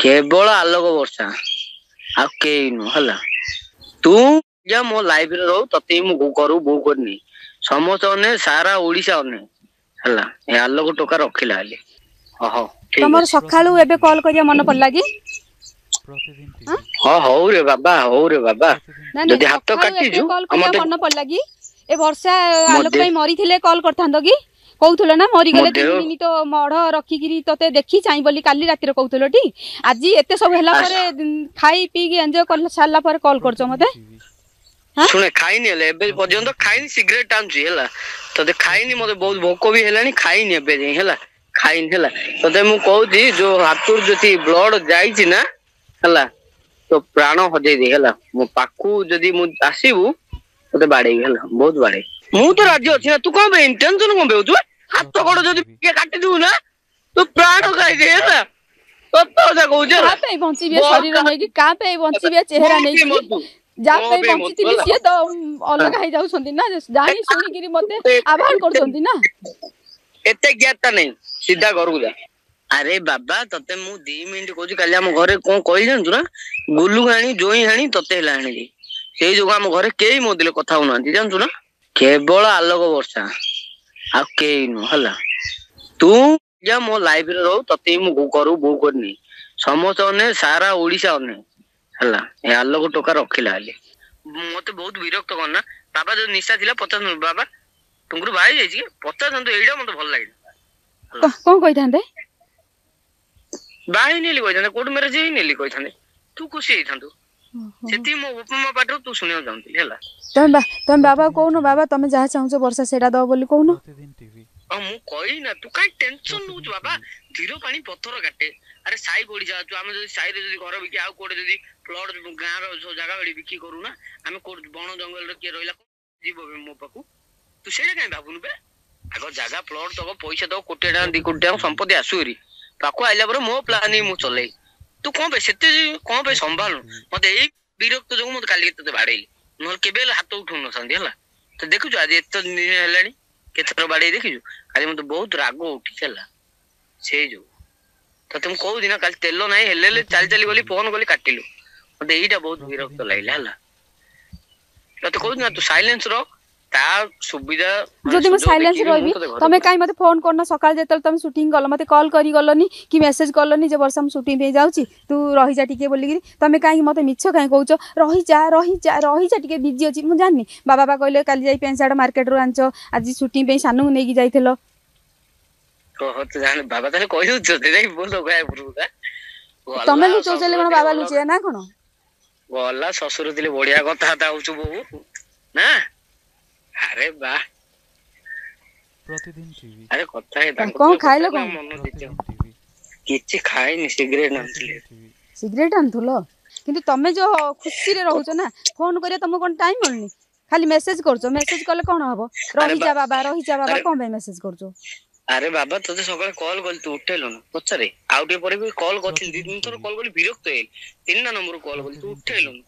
କେବଳ ଆଲୋକ ବର୍ଷା, ଆଉ କେହି ନୁହଁ ହେଲା। ତୁ ଯା ମୋ ଲାଇଫରେ ରହୁ, ତତେ ମୁଁ ଘରୁ ବୋହୂ କରିନି। ସମସ୍ତେ ଅନେ, ସାରା ଓଡିଶା ଅନେ ହେଲା। ଏ ଆଲୋକ ଟୋକା ରଖିଲା ହେଲେ। ହଉ, ଠିକ ତମର ଅଛି। ସକାଳୁ ଏବେ କଲ୍ କରିବା ମନେ ପଡିଲା କି? ହଁ, ହଉ ରେ ବାବା, ହଉ ରେ ବାବା। ନାଇଁ ନାଇଁ, ଯଦି ହାତ ସକାଳୁ ଏବେ କାଟିଛୁ କଲ୍ ଆଉ କରିବା ମତେ ମନେ ପଡିଲା କି? ଏ ବର୍ଷା ମୋ ଆଲୋକ ଦେ ପାଇଁ ମରିଥିଲେ କଲ୍ କରିଥାନ୍ତ କି? କହୁଥିଲ ନା ମୋ ମରିଗଲେ ଦେହ 3 ଦିନ ତ ମଢ ରଖିକିରି ତତେ ଦେଖି ଚାହିଁ ବୋଲି କାଲି ରାତିରେ କହୁଥିଲ ଟି? ଆଜି ଏତେ ସବୁ ହେଲା ପରେ, ଖାଇ ପିଇକି ଏନ୍ଜୟ କରି ସାରିଲା ପରେ କଲ୍ କରୁଛ ମତେ? ଶୁଣେ, ଖାଇନି ହେଲେ, ଏବେ ପର୍ଯ୍ୟନ୍ତ ଖାଇନି, ସିଗାରେଟ ଟାଣୁଛି ହେଲା। ତତେ ଖାଇନି, ମତେ ବହୁତ ଭୋକ ବି ହେଲାଣି, ଖାଇନି ଏବେ ଯାଇ ହେଲା, ଖାଇନି ହେଲା। ତତେ ମୁଁ କହୁଛି, ଯୋଉ ହାତରୁ ଯଦି ବ୍ଲଡ ଯାଇଛି ନା ହେଲା, ତୋ ପ୍ରାଣ ହଜେଇ ଦେ ହେଲା। ମୋ ପାଖକୁ ଯଦି ମୁଁ ଆସିବୁ, ତତେ ବାଡେଇବି ହେଲା, ବହୁତ ବାଡେଇବି। ମୁଁ ତ ରାଜି ଅଛି ନା, ତୁ କଣ ପାଇଁ ଟେନସନ କଣ ପାଇଁ ହଉଛୁ? ହାତ ଗୋଡ ଯଦି ଟିକେ କାଟିଦବୁ ନା, ତୁ ପ୍ରାଣ ଖାଇଦେ ହେଲା। ସତ କଥା କହୁଛି ହେଲା। କାହା ପାଇଁ ବଞ୍ଚିବି ଏ ଶରୀର ନେଇକି? କାହା ପାଇଁ ବଞ୍ଚିବି ଏ ଚେହେରା ମୋ ପାଇଁ ନେଇକିରି? ମରିବୁ, ଯାହା ମୋ ପାଇଁ ପାଇଁ ମରିବୁ ବଞ୍ଚିଥିଲି ହେଲା। ସିଏ ତ ଅଲଗା ହେଇଯାଉଛନ୍ତି ନା, ଜାଣି ଶୁଣିକିରି ମତେ ଆଭାଡ କରୁଛନ୍ତି ନା। ଏତେ ଜ୍ଞାତ ନାହିଁ, ସିଧା ଘରକୁ ଯା। ଆରେ ବାବା, ତତେ ମୁଁ 2 ମିନିଟ କହୁଛି। କାଲି ଆମ ଘରେ କଣ କହିଲି ଜାଣିଛୁ ନା? ଗୁଲୁ ଆଣି, ଜୋଇଁ ଆଣି, ତତେ ହେଲା ଆଣିଲି। ସେଇ ଯୋଗୁ ଆମ ଘରେ କେହି ମୋ ଦିଲେ କଥା ହଉନାହାନ୍ତି, ଜାଣିଛୁ ନା? କେବଳ ଆଲୋକ ବର୍ଷା, ଆଉ କେହି ନୁହଁ ହେଲା। ତୁ ଯା ମୋ ଲାଇଫରେ ରହୁ, ତତେ ମୁଁ ଘରୁ ବୋହୂ କରିନି। ସମସ୍ତେ ଅନେ, ସାରା ଓଡିଶା ଅନେ ହେଲା। ଏ ଆଲୋକ ଟୋକା ରଖିଲା ହେଲେ ମତେ ବହୁତ ବିରକ୍ତ କରନା ବାବା। ଯୋଉ ନିଶା ଥିଲା 50, ବାବା ତୁମକୁ ବାହା ଯାଇଛି କି ପଚାରନ୍ତୁ। ଏଇଟା ମତେ ଭଲ ଲାଗିଲା। କଣ କହିଥାନ୍ତେ? ବାହା ହେଇନି ବୋଲି କହିଥାନ୍ତେ, କୋର୍ଟ ମ୍ୟାରେଜ ହେଇନି ବୋଲି କହିଥାନ୍ତେ, ତୁ ଖୁସି ହେଇଥାନ୍ତୁ। ସେତିକି ମୋ ବାପା ମା ପାଟିରୁ ତୁ ଶୁଣିବାକୁ ଚାହୁଁଥିଲି ହେଲା। ତମେ ବାବା କହୁନ, ବାବା ତମେ ଯାହା ଚାହୁଁଛ ବର୍ଷା ସେଇଟା ଦବ ବୋଲି କହୁନ। ହଁ, ମୁଁ କହିନା, ତୁ କାଇଁ ଟେନସନ ନଉଛୁ ବାବା? ଧୀର ପାଣି ପଥର କାଟେ। ଆରେ ସାହି ପଡିଶା ଅଛୁ ଆମେ। ଯଦି ସାହିରେ ଯଦି ଘର ବିକି, ଆଉ କୋଉଠି ଯଦି ପ୍ଲଟ, ଗାଁର ସବୁ ଜାଗା ବାଡି ବିକି କରୁନା ଆମେ। କୋଉଠି ବଣ ଜଙ୍ଗଲରେ କିଏ ରହିଲା ଯିବ ମୋ ପାଖକୁ? ତୁ ସେଇଟା କାଇଁ ଭାବୁନୁ ବେ? ଆଗ ଜାଗା ପ୍ଲଟ ଦବ, ପଇସା ଦବ, କୋଟିଏ ଟଙ୍କା 2 କୋଟି ଟଙ୍କା ସମ୍ପତ୍ତି ଆସୁ ହେରି। ପାଖକୁ ଆଇଲା ପରେ ମୋ ପ୍ଲାନ୍ ହିଁ ମୁଁ ଚଲେଇ। ତୁ କଣ ପାଇଁ ସେତେ କଣ ପାଇଁ ସମ୍ଭାଳୁ ମତେ? ଏଇ ବିରକ୍ତ ଯୋଗୁ ମତେ କାଲି ତତେ ବାଡେଇଲି, ନହେଲେ କେବେ ହେଲେ ହାତ ଉଠଉନଥାନ୍ତି ହେଲା। ତ ଦେଖୁଛୁ, ଆଜି ଏତେ ଦିନ ହେଲାଣି କେତେଥର ବାଡେଇ ଦେଖିଛୁ? ଆଜି ମତେ ବହୁତ ରାଗ ଉଠିଛି ହେଲା, ସେଇ ଯୋଗୁ ତତେ ମୁଁ କହୁଛି ନା। କାଲି ତେଲ ନାହିଁ ହେଲେ ହେଲେ ଚାଲି ଚାଲି ଗଲି, ଫୋନ କଲି, କାଟିଲୁ। ମତେ ଏଇଟା ବହୁତ ବିରକ୍ତ ଲାଗିଲା ହେଲା। ତତେ କହୁଛି ନା, ତୁ ସାଇଲେନ୍ସ ରହ, ତା ସୁବିଧା ମାନେ ଯଦି ମୁଁ ସୁଯୋଗ ସାଇଲେନ୍ସ ଦେଖିକି ମୁଁ ରହିବି, ତତେ ଘରେ ତମେ କାହିଁ ମତେ ଫୋନ କରୁନ? ସକାଳେ ଯେତେବେଳେ ତମେ ସୁଟିଂ କଲ, ମତେ କଲ୍ କରି ଗଲନି କି ମେସେଜ କଲନି ଯେ ବର୍ଷା ମୁଁ ସୁଟିଂ ପାଇଁ ଯାଉଛି, ତୁ ରହିଯା ଟିକେ ବୋଲିକିରି? ତମେ କାହିଁକି ମତେ ମିଛ କାହିଁ କହୁଛ, ରହିଯା ରହିଯା ରହିଯା, ଟିକେ ବିଜି ଅଛି? ମୁଁ ଜାଣିନି। ବାବା ବା କହିଲେ କାଲି ଯାଇ ପ୍ୟାଣ୍ଟ ସାର୍ଟ ମାର୍କେଟରୁ ଆଣିଛ, ଆଜି ସୁଟିଂ ପାଇଁ ସାନୁକୁ ନେଇକି ଯାଇଥିଲ। ଓହୋ, ତୁ ଜାଣି ବାବା ତାହେଲେ କହିଦଉଛୁ ଯାଇ ବୋଲ ପୂର୍ବରୁ। ତମେ ଗଲା ଲୁଚଉଛ ଶ୍ୱଶୁର ହେଲେ କଣ ଥିଲେ ବାବା ଭଲ ଲୁଚେଇବେ ନା କଣ? ଗଲା, ଶ୍ୱଶୁର ଥିଲେ ବଢିଆ କଥାବାର୍ତ୍ତା ହଉଛୁ ବୋହୁ ନା। ଆରେ ବା, ଆରେ କଥା ହେଇ ତାଙ୍କ କଣ କଥା ଖାଇଲ? ହେଲା କଣ ମନ ଜିତିବ। କିଛି ଖାଇନି, ସିଗରେଟ ଆଣିଥିଲି। ସିଗରେଟ ଆଣୁଥିଲ? କିନ୍ତୁ ତମେ ଯୋଉ ଖୁସିରେ ରହୁଛ ନା, ଫୋନ କରିବା ତମକୁ କଣ ଟାଇମ ମିଳୁନି? ଖାଲି ମେସେଜ କରୁଛ। ମେସେଜ କଲେ କଣ ହବ? ଆରେ ରହିଯା ବାବା, ରହିଯା ବାବା, ଆରେ କଣ ପାଇଁ ମେସେଜ କରୁଛ? ଆରେ ବାବା, ତୋତେ ସକାଳେ କଲ୍ କଲି, ତୁ ଉଠେଇଲୁନୁ। ପଚାରେ, ଆଉ ଟିକେ ପରେ ବି କଲ୍ କରିଥିଲି, 2 3 ଥର କଲ୍ କଲି, ବିରକ୍ତ ହେଇଗଲି। 3ଟା ନମ୍ବର କଲ୍ କଲି, ତୁ ଉଠେଇଲୁନୁ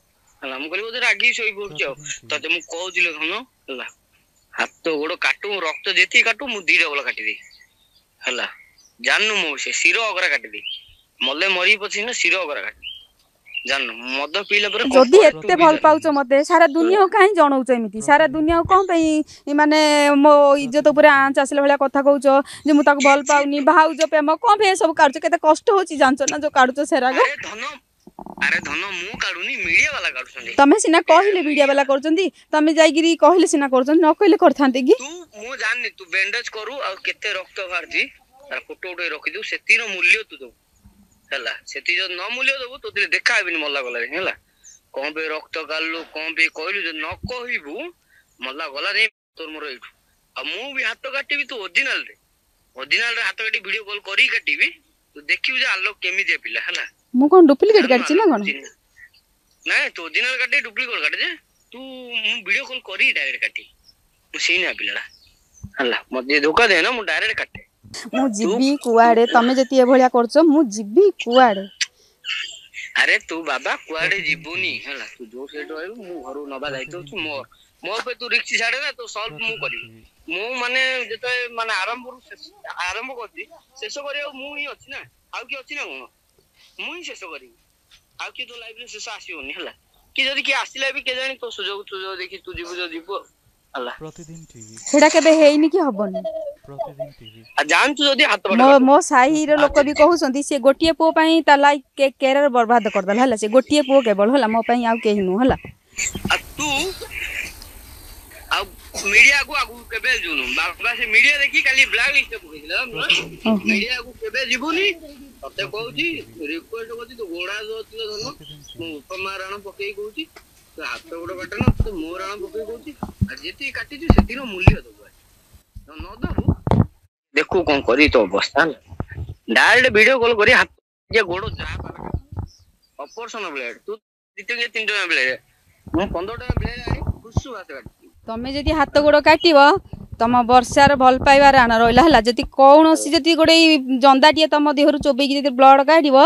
ହେଲା। ମୁଁ କହିଲି ବୋଧେ ରାଗିକି ଶୋଇ ପଡୁଛି। ଆଉ ତତେ ମୁଁ କହୁଥିଲି ଧନ ହେଲା, ହାତ ଗୋଡ କାଟୁ, ରକ୍ତ ଯେତିକି କାଟୁ, ମୁଁ 2ଟା ବଲ କାଟିଦେବି ହେଲା। ଜାଣିନୁ ମୋ ସେ ଶିର ଅଗରା କାଟିଦେବି, ମଲେ ମରିବି ପଛେ ନା ଶିର ଅଗରା କାଟି। ଜାଣିନୁ, ମଦ ପିଇଲା ପରେ ଯଦି କମ୍ପରେ ତୁ ଏତେ ବି ଭଲ ଜାଣିନୁ। ପାଉଛ ମତେ, ସାରା ଦୁନିଆକୁ କାହିଁ ଜଣଉଛ ଏମିତି? ସାରା ଦୁନିଆକୁ କଣ ପାଇଁ ମାନେ ମୋ ଇଜ୍ଜତ ଉପରେ ଆଞ୍ଚ ଆସିଲା ଭଳିଆ କଥା କହୁଛ ଯେ ମୁଁ ତାକୁ ଭଲ କିଛି ପାଉନି, ଭାଉଜ ପ୍ରେମ କଣ ପାଇଁ ସବୁ କାଢୁଛ? କେତେ କଷ୍ଟ ହଉଛି ଜାଣିଛ ନା, ଯୋଉ କାଢୁଛ ସେରାଗ? ଆରେ ଧନ, ଆରେ ଧନ, ମୁଁ କାଢୁନି, ମିଡିଆ ବାଲା କାଢୁଛନ୍ତି। ତମେ ସିନା କହିଲେ ମିଡିଆ ମିଡିଆ ବାଲା କରୁଛନ୍ତି। ତମେ ଯାଇକିରି କହିଲେ ସିନା କରୁଛନ୍ତି, ନ କହିଲେ କରିଥାନ୍ତେ କି? ତୁ ମୁଁ ଜାଣିନି, ତୁ ବ୍ୟାଣ୍ଡେଜ କରୁ ଆଉ କେତେ ରକ୍ତ ବାହାରିଛି ତାର ଫଟୋ ଉଠେଇ ରଖିଦବୁ। ସେତିର ମୂଲ୍ୟ ତୁ ଦବୁ ହେଲା। ସେତିକି ଯଦି ନ ମୂଲ୍ୟ ଦବୁ, ତୋ ଦେଖା ହେବିନି ମଲା ଗଲା ହେଲା। କଣ ପାଇଁ ରକ୍ତ କାଢିଲୁ, କଣ ପାଇଁ କହିଲୁ, ଯଦି ନ କହିବୁ ମଲା ଗଲା ଯାଇ ତୋର ମୋର ଏଇଠୁ। ଆଉ ମୁଁ ବି ହାତ କାଟିବି, ତୁ ଅରିଜିନାଲରେ ଅରିଜିନାଲରେ ହାତ କାଟି ଭିଡିଓ କଲ୍ କରିକି କାଟିବି, ତୁ ଦେଖିବୁ ଯେ ଆଲୋକ କେମିତିଆ ପିଲା ହେଲା। ମୁଁ କଣ ଡୁପ୍ଲିକେଟ ଜାଣିନୁ କାଟିଛି ନା ଆଲୋକ କଣ? ଚିହ୍ନା ନାଇଁ। ତୁ ଅରିଜିନାଲ କାଟି, ଡୁପ୍ଲିକେଟ କାଟେ ଯେ ତୁ, ମୁଁ ଭିଡିଓ କଲ୍ କରିକି ଡାଇରେକ୍ଟ କାଟି। ମୁଁ ସେଇ ନା ପିଲାଟା ହେଲା, ମତେ ଯିଏ ଧୋକା ଦେ ନା, ମୁଁ ଡାଇରେକ୍ଟ କାଟେ। ମୁଁ ତୁ ଯିବି କୁଆଡେ? ତମେ ଯଦି ଏଭଳିଆ କରୁଛ, ମୁଁ ଯିବି କୁଆଡେ? ଆରେ ତୁ ବାବା କୁଆଡେ ଯିବୁନି ହେଲା। ତୁ ଯୋଉ ସେଇଠି ରହିବୁ, ମୁଁ ଘରୁ ନବା ଦାୟିତ୍ୱ ହଉଛି ମୋର। ମୋ ଉପରେ ତୁ ରିକ୍ସ ଛାଡେ ନା, ତୁ ସଲ୍ଭ ମୁଁ କରିବି। ମୁଁ ମାନେ ଯେତେବେଳେ ମାନେ ଆରମ୍ଭରୁ ଆରମ୍ଭ କରିଛି, ଶେଷ କରିବାକୁ ମୁଁ ହିଁ ଅଛି ନା, ଆଉ କିଏ ଅଛି ନା କଣ? ମୁଁ ହିଁ ଶେଷ କରିବି, ଆଉ କିଏ ତୋ ଲାଇଫରେ ଶେଷ ଆସିବନି ହେଲା। କି ଯଦି କିଏ ଆସିଲା ବି କେଜାଣି, ତୋ ସୁଯୋଗ ସୁଯୋଗ ଦେଖି ତୁ ଯିବୁ ଯଦି ଯିବୁ ଆଉ ହେଲା। ସେଇଟା କେବେ ହେଇନି କି ହବନି। ଆଉ ଜାଣିଛୁ ଯଦି ହାତ ମୋ ମୋ ସାହିର ଲୋକ ବି କହୁଛନ୍ତି, ସେ ଗୋଟିଏ ପୁଅ ପାଇଁ ତା ଲାଇଫ କ୍ୟାରିୟର ବର୍ବାଦ କରିଦେଲା ହେଲା। ସେ ଗୋଟିଏ ପୁଅ କେବଳ ହେଲା, ମୋ ପାଇଁ ଆଉ କେହି ନୁହଁ ହେଲା। ଆଉ ତୁ ଆଉ ମିଡିଆକୁ ଆଗକୁ କେବେ ଯିବୁନୁ ବାବା। ସେ ମିଡିଆ ଦେଖି କାଲି ବ୍ଲାକ୍ ଲିଷ୍ଟ ପକେଇଥିଲା। ମିଡିଆକୁ କେବେ ଯିବୁନି, ତତେ କହୁଛି, ରିକ୍ୱେଷ୍ଟ କରୁଛି। ତୁ ଗୋଡା ଧନ, ମୁଁ ଉପମା ରାଣ ପକେଇ କହୁଛି, ତୁ ହାତ ଗୋଡ କାଟନା, ତୁ ମୋ ରାଣ ପକେଇ କହୁଛି। ଆଉ ଯେତିକି କାଟିଛୁ ସେତିକିର ମୂଲ୍ୟ ଦବୁ, ନ ଦବୁ ଦେଖୁ କଣ କରିବି ତୋ ଅବସ୍ଥା ହେଲା। ଡାଇରେକ୍ଟ ଭିଡିଓ କଲ୍ କରି ହାତ ଗୋଡ ଯାହା ଅପରସନ ବ୍ଲେଡ, ତୁ 2 ଟଙ୍କା 3 ଟଙ୍କା ବ୍ଲେଡ, ମୁଁ 15 ଟଙ୍କା ବ୍ଲେଡ ଆଣି ଖୁସୁ ଭାତ କାଟିବି। ତମେ ଯଦି ହାତ ଗୋଡ କାଟିବ, ତମ ବର୍ଷାର ଭଲ ପାଇବା ରାଣ ରହିଲା ହେଲା। ଯଦି କୌଣସି ଯଦି ଗୋଟେ ଜନ୍ଦାଟିଏ ତମ ଦେହରୁ ଚୋବେଇକି ଯଦି ବ୍ଲଡ କାଢିବ